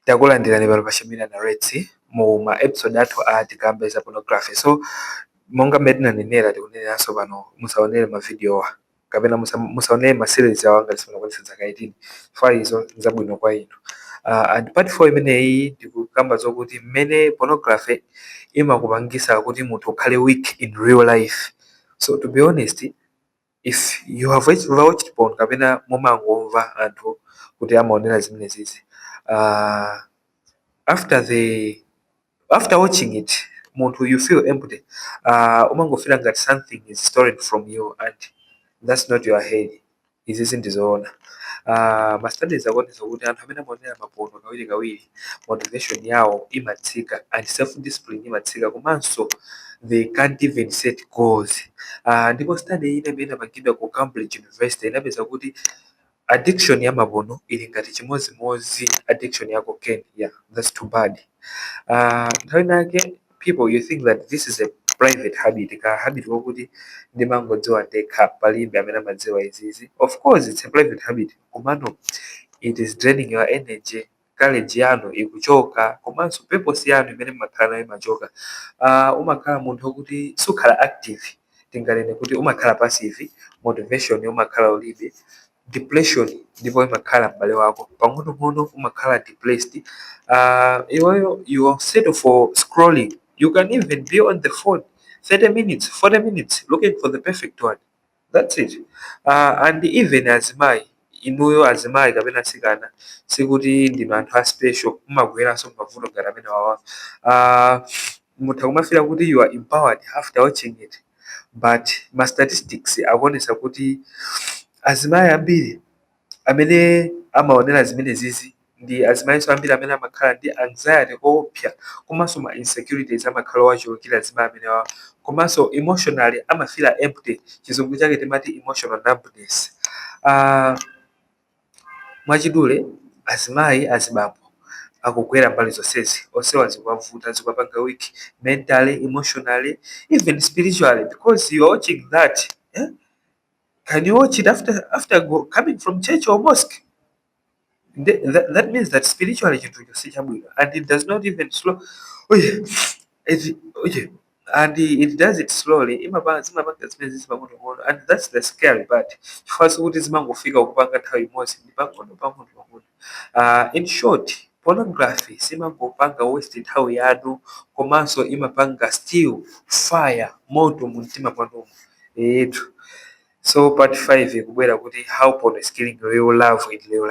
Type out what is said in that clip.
Takulandirani pano pa Shamina Narrates mu ma episode athu a Tikambe za Pornography. So monga mmene tinanenera, tikuneneranso pano, musaonere ma video kapena musaonere ma series awo ngati simunakwanitsa zaka 18, chifukwa izo nzabwino kwa inu. And part 4 imeneyi ndikukamba zokuti mmene pornography imakupangisa kuti munthu ukhale weak in real life. So to be honest, if you have watched porn kapena mumangomva anthu kuti amaonera zimenezizi, after watching it, munthu you feel empty. Umangofeel ngati something is stolen from you and that's not your head. Izizi ndizoona. Ma studies akuonetsa kuti anthu amene amaonera ma porno kawiri kawiri, motivation yawo imatsika and self discipline imatsika, komanso they can't even set goals. Ndipo study ina imene inapangidwa ku Cambridge University inapeza kuti addiction ya ma porno ili ngati chimozimozi addiction ya cocaine. Yeah, that's too bad. Nthawi inake people, you think that this is a private habit, ka habit kokuti ndimangodziwa ndekha, palibe amene amadziwa izizi. Of course it's a private habit, komano it is draining your energy. Courage yanu ikuchoka, komanso purpose yanu imene mumakhala nayo imachoka. Umakhala munthu wokuti sukhala active, tinganene kuti umakhala passive. Motivation umakhala ulibe, depression ndipo imakhala m'bale wako, pang'onopang'ono umakhala depressed. Iweyo you are settle for scrolling. You can even be on the phone 30 minutes, 40 minutes, looking for the perfect one. That's it. And even azimayi, inuyo azimayi kapena atsikana, sikuti ndinu anthu a special, mumagweranso mavuto ngati amene wawa. Mutha kumafeela kuti you are empowered after watching it, but ma statistics akuonetsa kuti azimayi ambiri amene amaonera zimenezizi ndi azimayinso ambiri amene amakhala ndi anxiety koopsa, komanso ma insecurities amakhala owachulukira azimayi amenewa, komanso emotionally amafeela empty. Chizungu chake timati emotional numbness. Mwachidule, azimayi, azibambo akugwera mbali zonsezi, onsewa zikuwavuta, zikuwapanga weak mentally, emotionally, even spiritually, because you are watching that, eh? Can you watch it after coming from church or mosque? That means that spiritually chinthu si chabwino, and it does not even slow. Oh yeah. Oh yeah. And it does it slowly. Imapanga, zimapanga zimene pang'ono pang'ono, and that's the scary part, chifukwa sikuti zimangofika kupanga nthawi imodzi, ndi pang'ono pang'ono pang'ono. In short, pornography simangopanga waste nthawi yanu, komanso imapanga steal fire, moto mu mtima mwanumo etu. So part 5 ikubwera kuti how porn is killing real love in real life.